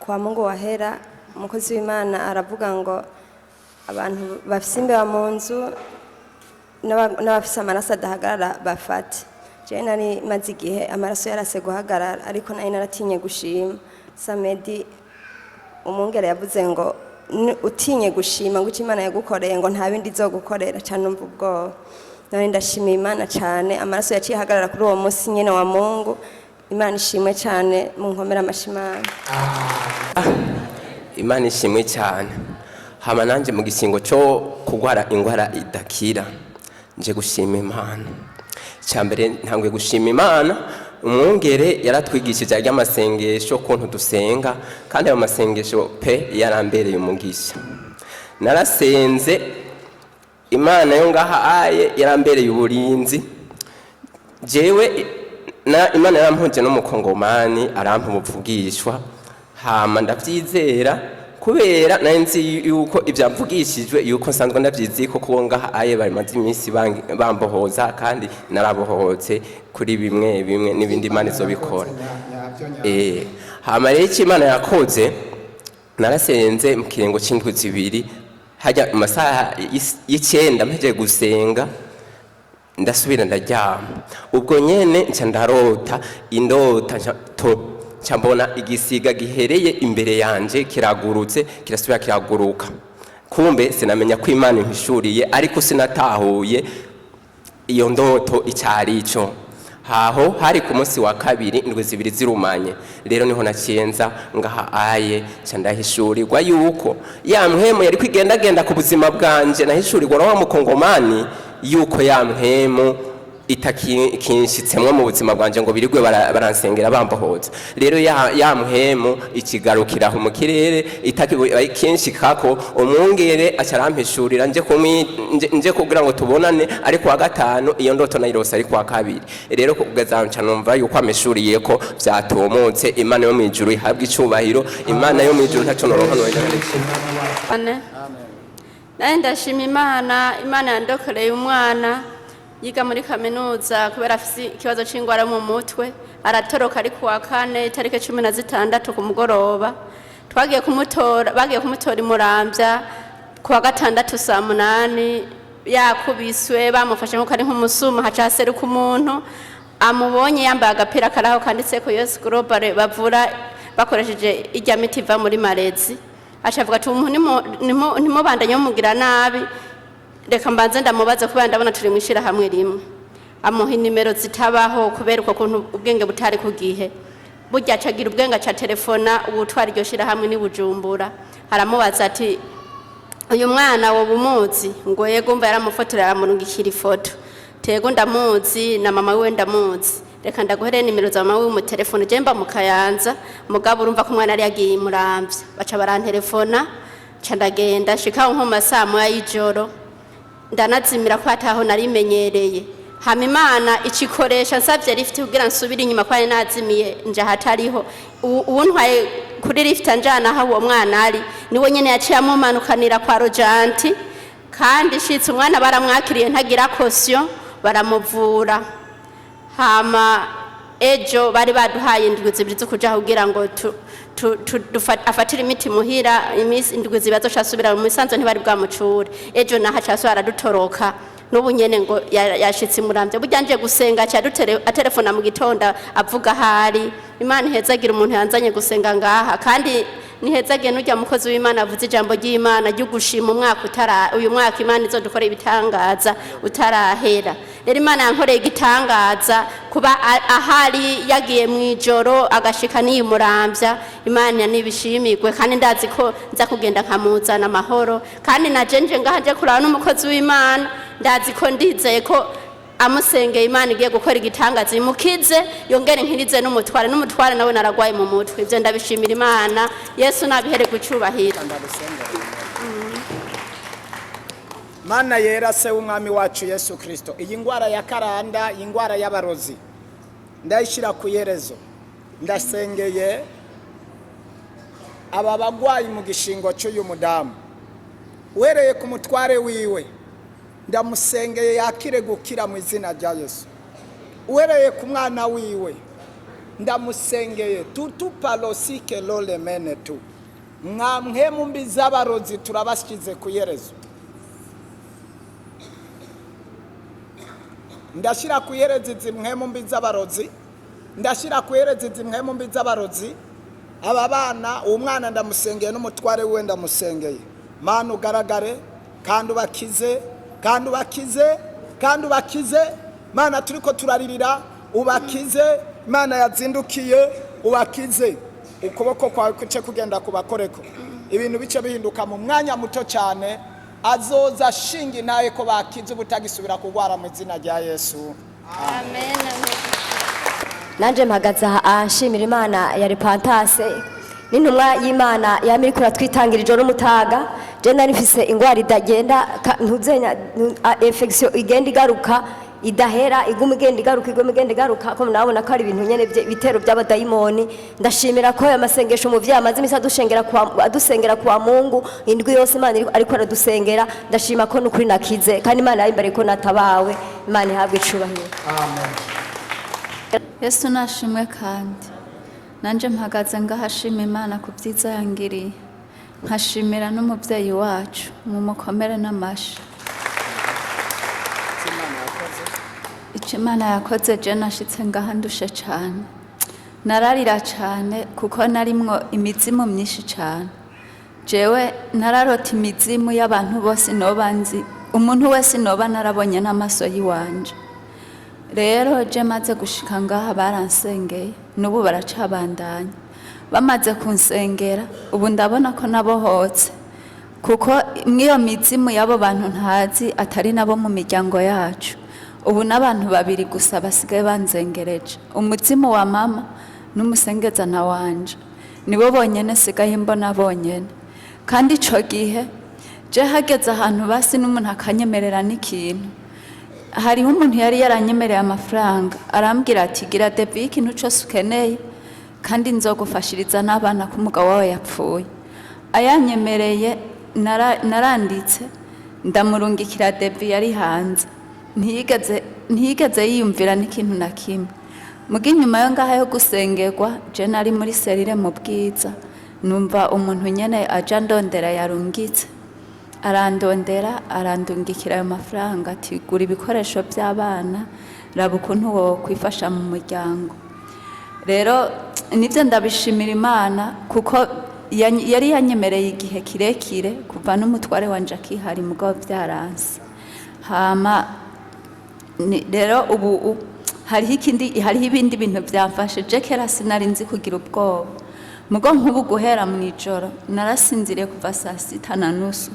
Kwa Mungu wahera, umukozi w'Imana aravuga ngo abantu bafise imbeba mu nzu n'abafise amaraso adahagarara bafate. Jewe nari maze igihe amaraso yarase guhagarara, ariko nari naratinye gushima. Samedi umwungere yavuze ngo utinye gushima ngo icyo Imana yagukoreye, ngo nta bindi izogukorera. Cyane numva ubwoba. None ndashimiye Imana cyane, amaraso yaciye ahagarara kuri uwo munsi nyine wa Mungu. Imana ishimwe cyane, mu nkomera amashimana. Imana ishimwe cyane. Hama nanjye mu gisingo cyo kurwara indwara idakira, nje gushima Imana. Icya mbere, ntangwe gushima Imana. Umwungere yaratwigishije arya amasengesho, ukuntu dusenga, kandi ayo masengesho pe yarambereye umugisha. Narasenze, Imana yo ngaha aye yarambereye uburinzi. Jewe na Imana yarampuje n'umukongomani, arampa ubuvugishwa, hama ndavyizera, kubera nari nzi yuko ivyamvugishijwe, yuko nsanzwe ndavyizi ko kubo ngaha aye bamaze iminsi bambohoza, kandi narabohotse kuri bimwe bimwe, n'ibindi Imana izobikora. Hama rero icyo Imana yakoze, narasenze mu kiringo c'indwi 2, hajya mu masaha y'9 mpejeje gusenga, ndasubira ndaryama. Ubwo nyene nca ndarota indota, nca to nca mbona igisiga gihereye imbere yanje kiragurutse, kirasubira kiraguruka. Kumbe sinamenya ko Imana impishuriye, ariko sinatahuye iyo ndoto icyari cyo. Haho hari ku munsi wa kabiri, indwi 2 zirumanye. Rero niho naciyenza ngaha aye, nca ndahishurirwa yuko ya mpwemu yari kwigendagenda ku buzima bwanje, nahishurirwa na wa mukongomani, yuko ya mpwemu itakinshitsemwo mu buzima bwanje ngo birirwe baransengera bambohoza. Rero ya mpwemu ikigarukiraho mu kirere itakinshikako. Umwungere aca arampishurira nje kugira ngo tubonane ari kuwa gatanu. Iyo ndoto nayirose ari kuwa kabiri. Rero kugeza nca numva yuko amishuriye ko vyatumutse. Imana yo mw'ijuru ihabwa icubahiro. Imana yo mw'ijuru, ntaco noronka noheza. Ane. Nawe ndashima Imana. Imana yandokoreye umwana yiga muri kaminuza, kubera afise ikibazo c'ingwara yo mu mutwe, aratoroka ari kuwa kane itariki 16 ku mugoroba. Twagiye kumutora, bagiye kumutora imuramvya kuwa gatandatu saa 8, yakubiswe, bamufashe nkuko ari nk'umusuma. Haca haseruka umuntu amubonye yambaye agapira karaho kanditseko Yesu Global, bavura bakoresheje irya miti iva muri Marezi. Aca avuga ati: "Umuntu ntimubandanye mumugira nabi, reka mbanze ndamubaze, kubera ndabona turi mu ishirahamwe rimwe." Amuha inimero zitabaho, kubera uko kuntu ubwenge butari ku gihe. Burya acagira ubwenge, aca telefona uwutwara iryo shirahamwe ni Bujumbura, aramubaza ati: "Uyu mwana woba umuzi?" Ngo yego. Mva yaramufotora, aramurungikira ifoto. Tego, ndamuzi, na mama wiwe ndamuzi, reka ndaguhere nimero za mama wiwe mu telefone, je mba mu Kayanza. Mugabo urumva ko umwana yari yagiye imuramvya. Baca barantelefona, nca ndagenda, nshikaho nko mu masaa 1 y'ijoro, ndanazimira ko ataho narimenyereye. Hama Imana icikoresha, nsavye lift kugira nsubire inyuma ko nari nazimiye, nje ahatariho. Uwuntwaye kuri lift anjana aho uwo mwana ari, niwe nyene yaciye amumanukanira kwa Rojanti. Kandi shitse, umwana baramwakiriye, ntagira caution, baramuvura. Hama ejo bari baduhaye indwi 2 zo kuja kugira ngo afatire imiti muhira, iminsi indwi 2 azoca asubira mu misanzo. Ntibari bwamucure. Ejo naho aca asubira aradutoroka. N'ubu nyene ngo yashitse imuramvya. Burya nje gusenga, aca atelefona mu gitondo avuga ahari. Imana ihezagira umuntu yanzanye gusenga ngaha, kandi nihezagiye n'urya mukozi w'Imana avuze ijambo ry'Imana ryo gushima umwaka utara uyu mwaka Imana izodukora ibitangaza utarahera. Rero Imana yankoreye igitangaza kuba ahari yagiye mu ijoro agashika niyimuramvya. Imana nibishimirwe, kandi ndazi ko nza kugenda nkamuzana amahoro. Kandi naje nje ngaha, nje kuraba n'umukozi w'Imana, ndazi ko, ndizeye ko amusengeye Imana igiye gukora igitangaza, imukize, yongere nkirize n'umutware. N'umutware nawe naragwaye mu mutwe. Ibyo ndabishimira Imana. Yesu nabihere gucubahira. Mana yera, se w'umwami wacu Yesu Kirisito, iyi ndwara ya karanda, iyi ndwara y'abarozi, ndayishyira ku iherezo. Ndasengeye aba bagwayi mu gishingo cy'uyu mudamu, uhereye ku mutware wiwe, ndamusengeye yakire gukira mu izina rya Yesu. Uhereye ku mwana wiwe. Ndamusengeye tutu palosike lolemene tu mwamwe mumbi z'abarozi turabashyize ku iherezo. Ndashyira ku iherezo izi mpwemu mbi z'abarozi, ndashyira ku iherezo izi mpwemu mbi z'abarozi. Aba bana, uwo mwana ndamusengeye n'umutware we ndamusengeye. Mana ugaragare kandi ubakize, kandi ubakize, kandi ubakize. Mana turiko turaririra, ubakize. Imana yazindukiye, ubakize. Ukuboko kwawe kuce kugenda kubakoreko, ibintu bice bihinduka mu mwanya muto cyane. Azoza ashinga intahe ko bakize ubutagisubira kurwara mu izina rya Yesu. Amen, amen. Nanjye mpagaze aha nshimira Imana ya Repentance n'intumwa y'Imana yama iriko iratwitangira ijoro n'umutaga. Je nari mfise ingwara idagenda ntuzenya infection igenda igaruka idahera, iguma igenda igaruka, iguma igenda igaruka, ko mnabona ko ari ibintu nyene bitero by'abadayimoni. Ndashimira ko aya masengesho umuvyeyi amaze imisi adusengera kwa Mungu indwi yose, Imana ariko aradusengera. Ndashima ko n'ukuri nakize, kandi Imana yabimbariye ko natabawe. Imana ihabwe icubahiro. Amen. Yesu nashimwe. Kandi nanjye mpagaze ngahashima Imana ku byiza yangiriye, nkashimira n'umubyeyi wacu. Mu mukomere n'amashi. Icyo Imana yakoze, je nashitse ngaha ndushe cyane, nararira cyane kuko narimwo imizimu myinshi cyane. Jewe nararota imizimu y'abantu bose noba nzi, umuntu wese noba narabonye n'amaso y'iwanje. Rero je maze gushika ngaha baransengeye, n'ubu baracabandanya. Bamaze kunsengera, ubu ndabona ko nabohotse, kuko mw'iyo mizimu y'abo bantu ntazi atari nabo mu miryango yacu, ubu n'abantu babiri gusa basigaye banzengereje, umuzimu wa mama n'umusengezana wanje, nibo bonyene sigaye mbona bonyene. Kandi ico gihe je hageze ahantu basi n'umuntu akanyemerera n'ikintu. Hariho umuntu yari yaranyemereye amafaranga, arambwira ati: "Gira devis y'ikintu cyose ukeneye, kandi nzogufashiriza n'abana ko umugabo wawe yapfuye." Ayanyemereye naranditse ndamurungikira devis, yari hanze, ntiyigeze yiyumvira n'ikintu na kimwe. Muga inyuma yo ngaha yo gusengerwa, je nari muri cellule mu Bwiza, numva umuntu nyene aja ndondera yarungitse, arandondera, arandungikira ayo mafaranga ati: "Gura ibikoresho by'abana, raba ukuntu wo kwifasha mu muryango." Rero nibyo ndabishimira Imana, kuko yari yanyemereye igihe kirekire kuva n'umutware wanje akihari, mugabo byaranse. Hama rero ubu hariho ikindi, hariho ibindi bintu byamfashe. Je kera sinari nzi kugira ubwoba, mugo nk'ubu guhera mu ijoro narasinziriye kuva saa 6:30,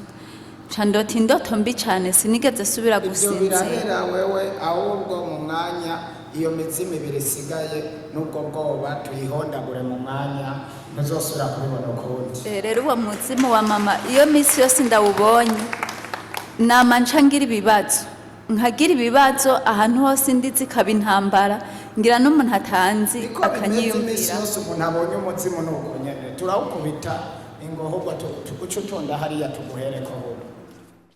nca ndota indoto mbi cyane, sinigeze subira Ibyo gusinzira. birahera wewe, ahubwo mu mwanya iyo mizimu ibiri isigaye n'ubwo bwoba tuyihondagure mu mwanya, ntuzosubira kubibona ukundi. Rero uwo muzimu wa mama, iyo minsi yose ndawubonye nama nca ngira ibibazo, nkagira ibibazo ahantu hose ndi, zikaba intambara, ngira n'umuntu atanzi Niko bimeze iminsi akanyiyumvira. yose umuntu abonye umuzimu ni uko nyene turawukubita ingo, ahubwo uce utonda hariya tuguhereko.